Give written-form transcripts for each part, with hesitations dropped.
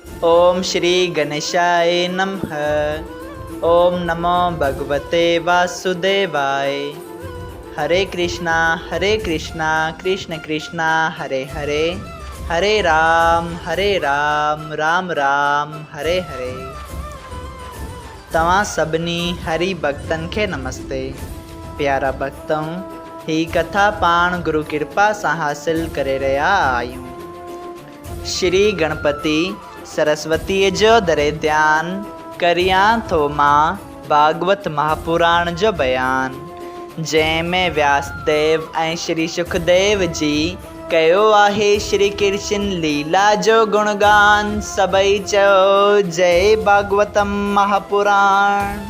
اوم شري گنيشاء نمھ اوم نمو ڀڳوتي واسوديواء هري ڪرشنا هري ڪرشنا ڪرشن ڪرشنا هري هري هري رام هري رام رام رام هري هري. توهان سڀني هري ڀڳتن کي نمستي. پيارا ڀڳتؤ هي ڪٿا پاڻ گرو ڪرپا سان حاصل ڪري رهيا آهيون. شري گڻپتي سرسوتيء جو دري ڌيان ڪريان ٿو مان ڀاڳوت مهاپراڻ جو بيان، جنهن ۾ وياس ديو ۽ شري شڪديو جي ڪيو آهي شري ڪرشن ليلا جو گڻگان، سڀئي چئو جئي ڀاڳوتم مهاپراڻ.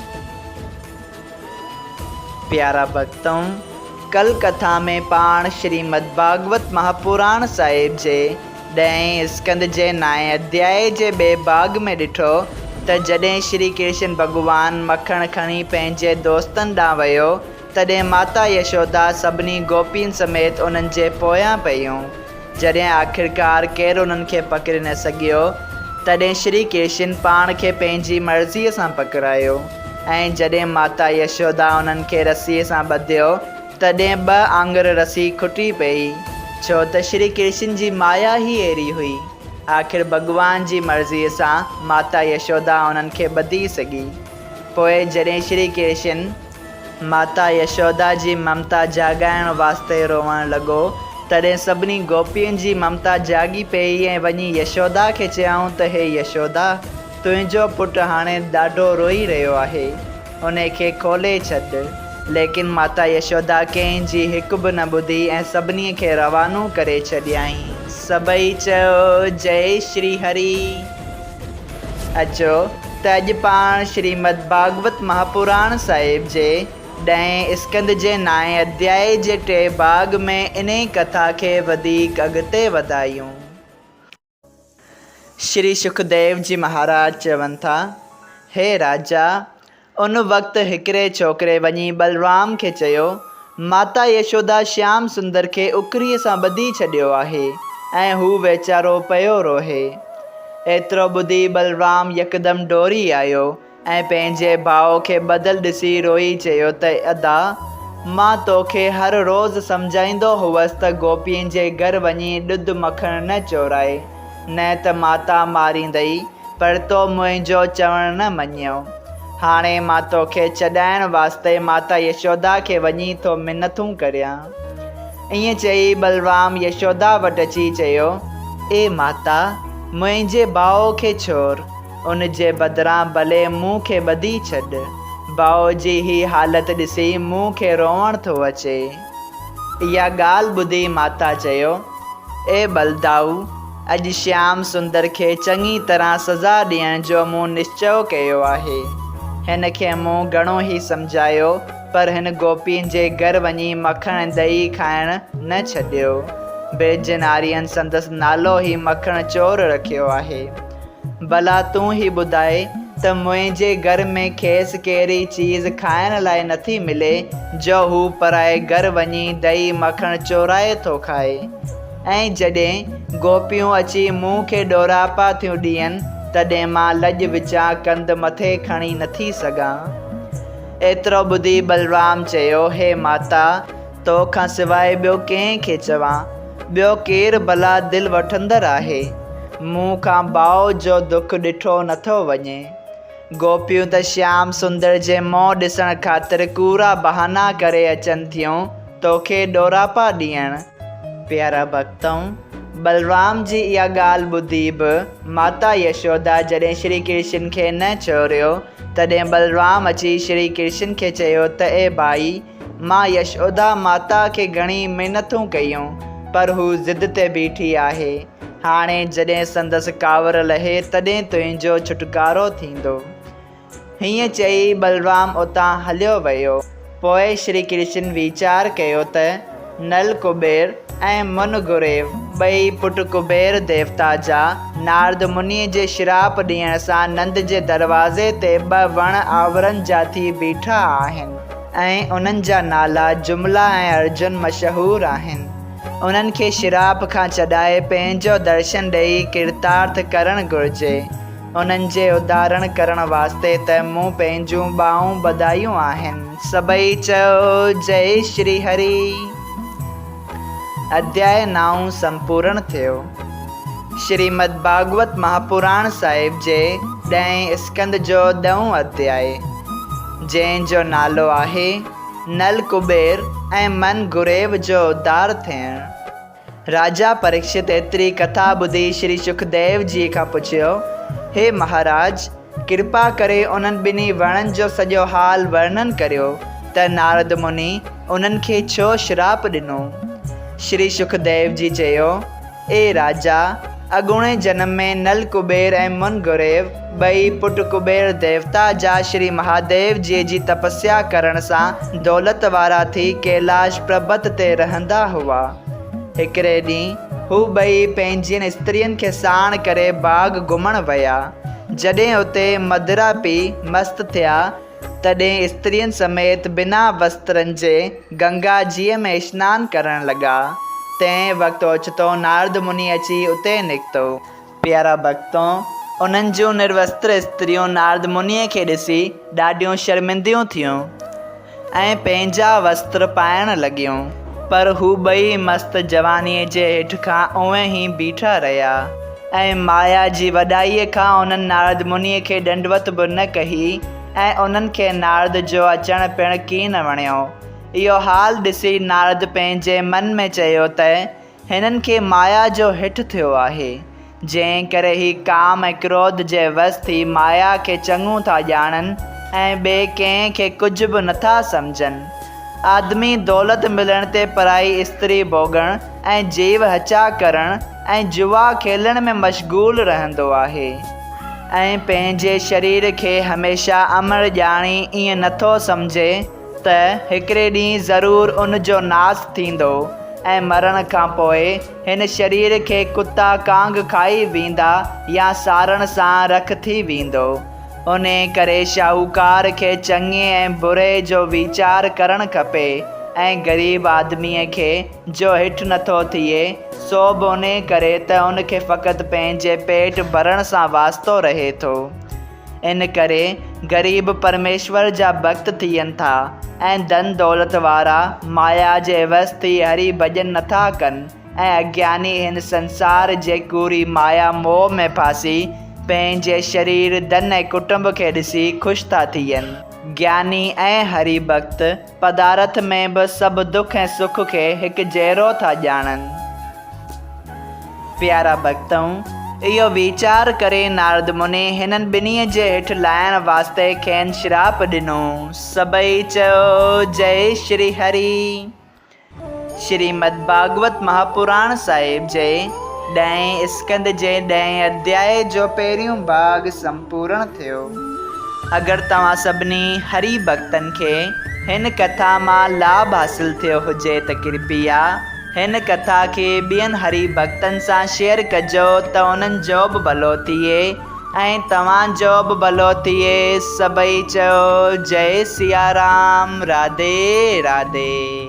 پيارا ڀڳتؤ! ڪل ڪٿا ۾ پاڻ شريمد ڀاڳوت مهاپراڻ صاحب جي ڏهين اسڪنڌ جي نائين اڌيائي جي ٻئي ڀاڳ ۾ ڏٺو ته جڏهن شري ڪرشن ڀڳوان مکڻ کڻي پنهنجي دوستن ڏانهن ويو تڏهن ماتا يشودا سڀني گوپين سميت انهن جي پويان پيون. جڏهن آخرڪار ڪير انهن کي پڪڙي نه سگهيو، تڏهن شري ڪرشن پاڻ کي پنهنجي مرضيء سان پڪڙايو ۽ جڏهن ماتا يشودا انهن کي رسيء سان ٻڌيو، تڏهن ٻه آڱر رسي کٽي پيئي، ڇو ته شري ڪرشن جي مايا ئي اهڙي هئي. آخر ڀڳوان جي مرضيء سان ماتا يشودا انهن کي ٻڌي سگهي. پوء جڏهن شري ڪرشن. ماتا يشودا جي ممتا جاڳائڻ واسطي روئڻ لڳو، تڏهن سڀني گوپين جي ممتا جاڳي پيئي ۽ وڃي يشودا کي چيائون ته هي يشودا! تنهنجو پٽ هاڻي ڏاڍو روئي رهيو آهي، انهي کي کولي ڇڏ. ليڪن ماتا يشودا ڪنهن جي هڪ به نه ٻڌي ۽ سڀني کي روانو ڪري ڇڏيائين. سڀئي چيو، جئي شري هري! اچو ته اڄ پاڻ شريمد ڀاڳوت مهاپراڻ صاحب جي ڏهين اسڪنڌ جي نائين اڌيائي جي ٽئين ڀاڳ ۾ انهي ڪٿا کي وڌيڪ اڳتي وڌايون. شري شڪديو جي مهاراج چون ٿا، هي راجا! ان وقت هڪڙي ڇوڪري وڃي ٻلرام کي چيو، ماتا يشودا شيام سندر کي اکريء سان ٻڌي ڇڏيو آهي ۽ هو ويچارو پيو روئي. ايترو ٻڌي ٻلرام يڪدم ڊوڙي آيو ۽ پنهنجي ڀاء کي ٻڌل ڏسي روئي چيو ته ادا! مان توکي هر روز سمجهائيندو هوس ته گوپين جي گهر وڃي ڏڌ مکڻ نه چورائي، نه ته ماتا ماريندئي. پر تو منهنجو چوڻ نه مڃيو. هاڻي مان توکي ڇڏائڻ واسطي ماتا يشودا کي وڃي ٿو منٿون ڪريان. ائين چئي ٻلرام يشودا وٽ اچي چيو، اي ماتا! منهنجي ڀاء کي ڇور، ان جي بدران ڀلي مون کي ٻڌي ڇڏ. ڀاء جي هي حالت ڏسي مون کي روئڻ ٿو اچي. اها ڳالهه ٻڌي ماتا چيو، اي ٻلدائو! اڄ شيام سندر کي چڱي طرح سزا ڏيڻ جو مون نشچئو ڪيو آهي. هن کي مون گهڻو ئي سمجهايو، پر هن گوپين جي گهر وڃي مکڻ ۽ ڏهي کائڻ نه ڇڏيو. برج نارين سندس نالو ئي مکڻ چور رکيو آهي. ڀلا تون ئي ٻڌاء ته منهنجي گهر ۾ کيس ڪهڙي چيز کائڻ لاء نٿي ملي جو هو پرائي گهر وڃي ڏهي مکڻ چورائي ٿو کائي ۽ جڏهن گوپيون اچي مون کي ڏوراپا ٿيون ڏين تڏهن مان لڄ وچان ڪنڌ مٿي کڻي نٿي سگهان. ايترو ٻڌي ٻلرام چيو، هي ماتا! تو کان سواء ٻيو ڪنهن کي چوان؟ ٻيو ڪير ڀلا دل وٺندڙ آهي؟ مون کان ڀاء جو دک ڏٺو نٿو وڃي. گوپيون ته شيام سندر جي منهن ڏسڻ خاطر ڪوڙا بهانا ڪري اچن ٿيون توکي ڏوراپا ڏيڻ. پيارا ڀڳتؤ! بلرام جي اها ڳالهه ٻڌي به ماتا يشودا جڏهن شري ڪرشن کي نه ڇوڙيو، تڏهن بلرام اچي شري ڪرشن کي چيو ته اي ڀائي! مان يشودا ماتا کي گهڻي منٿون ڪيون، پر هو ضد تي بيٺي آهي. هاڻي جڏهن سندس ڪاوڙ لهي، تڏهن تنهنجو ڇوٽڪارو ٿيندو. هيئن چئي ٻلرام اتان هليو ويو. پوء شري ڪرشن ويچار ڪيو ته نل ڪبير ۽ من گريو ٻئي پٽ ڪبير ديوتا جا، نارد منيء جي شراپ ڏيڻ سان نند جي دروازي تي ٻه وڻ آورن جا ٿي بيٺا آهن ۽ انهن جا نالا جملا ۽ ارجن مشهور آهن. انهن کي شراپ کان ڇڏائي پنهنجو درشن ڏيئي ڪرتارٿ ڪرڻ گهرجي. انهن جي اڌارڻ ڪرڻ واسطي ته مون پنهنجون ٻانهون ٻڌايون آهن. سڀئي چئو، جئي شري هري. اڌياء نائون سمپورڻ ٿيو. شريمد ڀاڳوت مهاپراڻ صاحب جي ڏهين اسڪنڌ جو ڏهون اڌياء، جنهن جو نالو آهي، نل ڪبير ۽ من گريو جو اڌار ٿيڻ. راجا پريڪشت ايتري ڪٿا ٻڌي شري شڪديو جيء کان پڇيو، هي مهاراج! ڪرپا ڪري انهن ٻنهي وڻن جو سڄو حال ورنن ڪريو ته نارد مني انهن کي ڇو شراپ ڏنو؟ شري شڪديو جي چيو، اي راجا! اڳوڻي جنم ۾ نل ڪبير ۽ من گريو ٻئي پٽ ڪبير ديوتا جا شري مهاديو جيء جي تپسيا ڪرڻ سان دولت وارا ٿي ڪيلاش پربت تي رهندا هئا. هڪڙي ڏينهن هو ٻئي پنهنجين استرين کي ساڻ ڪري باغ گهمڻ ويا. جڏهن اتي مدرا پي مست ٿيا، تڏهن استرين سميت بنا وسترن جي گنگا جيء ۾ اشنان ڪرڻ لڳا. تنهن وقت اوچتو نارد مني اچي اتي نڪتو. پيارا ڀڳتو! انهن جون نروستر استريون نارد منيء کي ڏسي ڏاڍيون شرمنديون ٿيون ۽ پنهنجا وستر پائڻ لڳيون. پر هو ٻئي مست جوانيء جي هيٺ کان اونهين ئي بيٺا رهيا. ۽ مايا جي وڏائيء کان انهن نارد منيء کي ڏنڊوت به نه ڪئي ۽ انهن کي نارد جو اچڻ پڻ ڪين وڻيو. اهو حال ڏسي نارد پنهنجي من ۾ چيو ته هنن کي مايا جو هٺ ٿيو آهي، جنهن ڪري هي ڪام ۽ ڪروڌ جي وس ٿي مايا کي چڱو ٿا ڄاڻن ۽ ٻئي ڪنهن کي ڪجهه به نٿا سمجهن. آدمي دولت ملڻ تي پرائي استري ڀوڳڻ ۽ جيو هچا ڪرڻ ۽ جوا کيلڻ ۾ مشغول رهندو آهي ۽ پنهنجي شرير کي هميشه امر ڄاڻي ائين نٿو سمجهي ته هڪڙي ڏينهن ضرور ان جو ناس ٿيندو ۽ مرڻ کان پوء هن شرير کي ڪتا ڪانگ کائي ويندا يا ساڙڻ سان رک ٿي ويندو. انهيء ڪري شاهوڪار کي چڱي ۽ بري جو ويچار ڪرڻ کپي ۽ غريب آدميء کي، جو هٺ نٿو ٿئي، سو به انهيء ڪري ته ان کي فقط پنهنجي پيٽ ڀرڻ سان واسطو رهي ٿو. ان ڪري غريب پرميشور جا ڀڳت ٿين ٿا ۽ ڌن دولت وارا مايا جي وس ٿي هري ڀڄن نٿا ڪن. ۽ اگياني هن سنسار جي ڪوڙي مايا موهه ۾ ڦاسي پنهنجي شرير، ڌن ۽ ڪٽنب کي ڏسي خوش ٿا ٿين. گياني ۽ هري ڀڳت پدارٿ ۾ به سڀ دک ۽ سک کي هڪ جهڙو ٿا ڄاڻن. پيارا ڀڳتؤ! اهو ويچار ڪري نارد مني هنن ٻنهي جي هيٺ لاهڻ واسطي کين شراپ ڏنو. سڀئي چيو، جئي شري هري! شريمد ڀاڳوت مهاپراڻ صاحب جي ڏهين اسڪنڌ جي ڏهين اڌيائي جو پهريون ڀاڳ سمپورڻ ٿيو. اگر توهان سڀني هري ڀڳتن کي هن ڪٿا مان لاڀ حاصل ٿيو هجي ته ڪرپيا هن ڪٿا کي ٻين هري ڀڳتن سان شيئر ڪجو ته انهن جو به ڀلو ٿئي ۽ توهان جو به ڀلو ٿئي. سڀئي چئو جئي سيارام راڌي راڌي.